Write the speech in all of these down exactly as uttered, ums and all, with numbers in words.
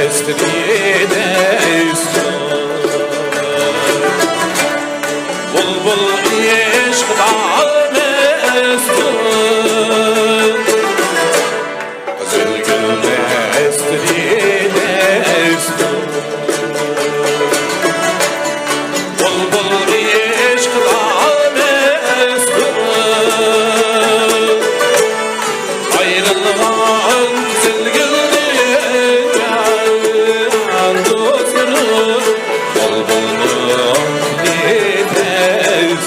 ئەستىدە ئەستۇر، بۇلبۇل ئىشقىدا مەستۇر. قىزىل گۈلدە ئەستىدە ئەستۇر، بۇلبۇل ئىشقىدا مەستۇر. ئايرىلغان قىزىل گۈلدىن جان دوستلىرىم، بۇلبۇلنىڭ كۈنى تەس.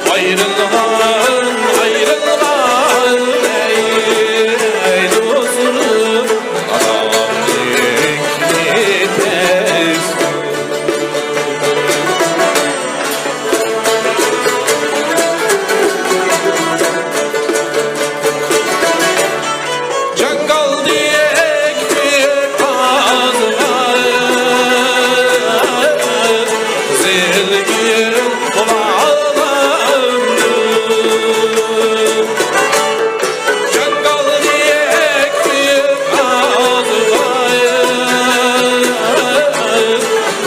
ئايرىلغان، ئايرىلغان، ئەي، ئەي دوستلىرىم، ئانامنىڭ كۈنى تەس. جاڭگالدەك قازغان زىلگىر بۇلاڭلىرىم. جاڭگالدەك قازغان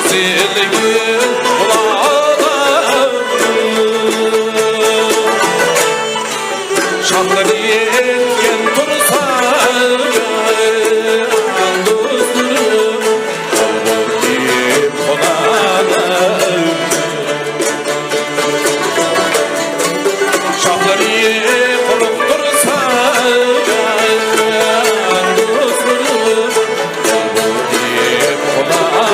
زىلگىر بۇلاڭلىرىم. شاخلىرى يەتكەن تۇرسا، دوستلىرىم، قوغدىپ قونالىم. شاخلىرى قۇرۇق تۇرسا، دوستلىرىم، قوغدىپ قونالىم.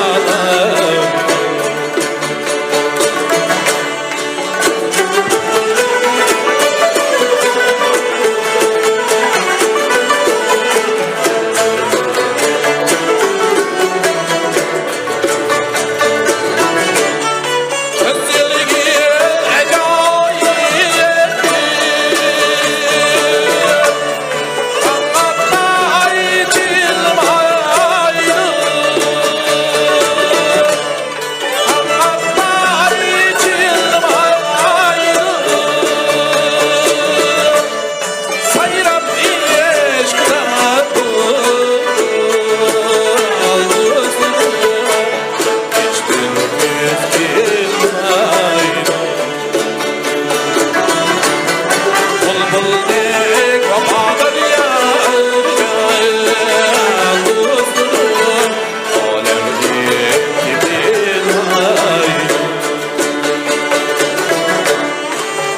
بۇلبۇلدەك ۋاپادار يارغا دوستلىرىم، ئالەمدىن كېتەلمەي.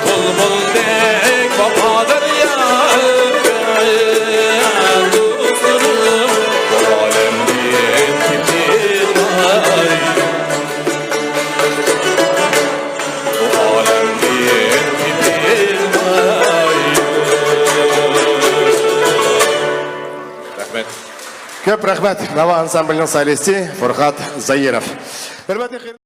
بۇلبۇلدەك ۋاپادار يارغا دوستلىرىم، ئالەمدىن كېتەلمەي. رەھمەت. كۆپ رەھمەت. ناۋا ئانسامبىلىنىڭ سولىستى فۇرقەت زايىروف. ھۆرمەتلىك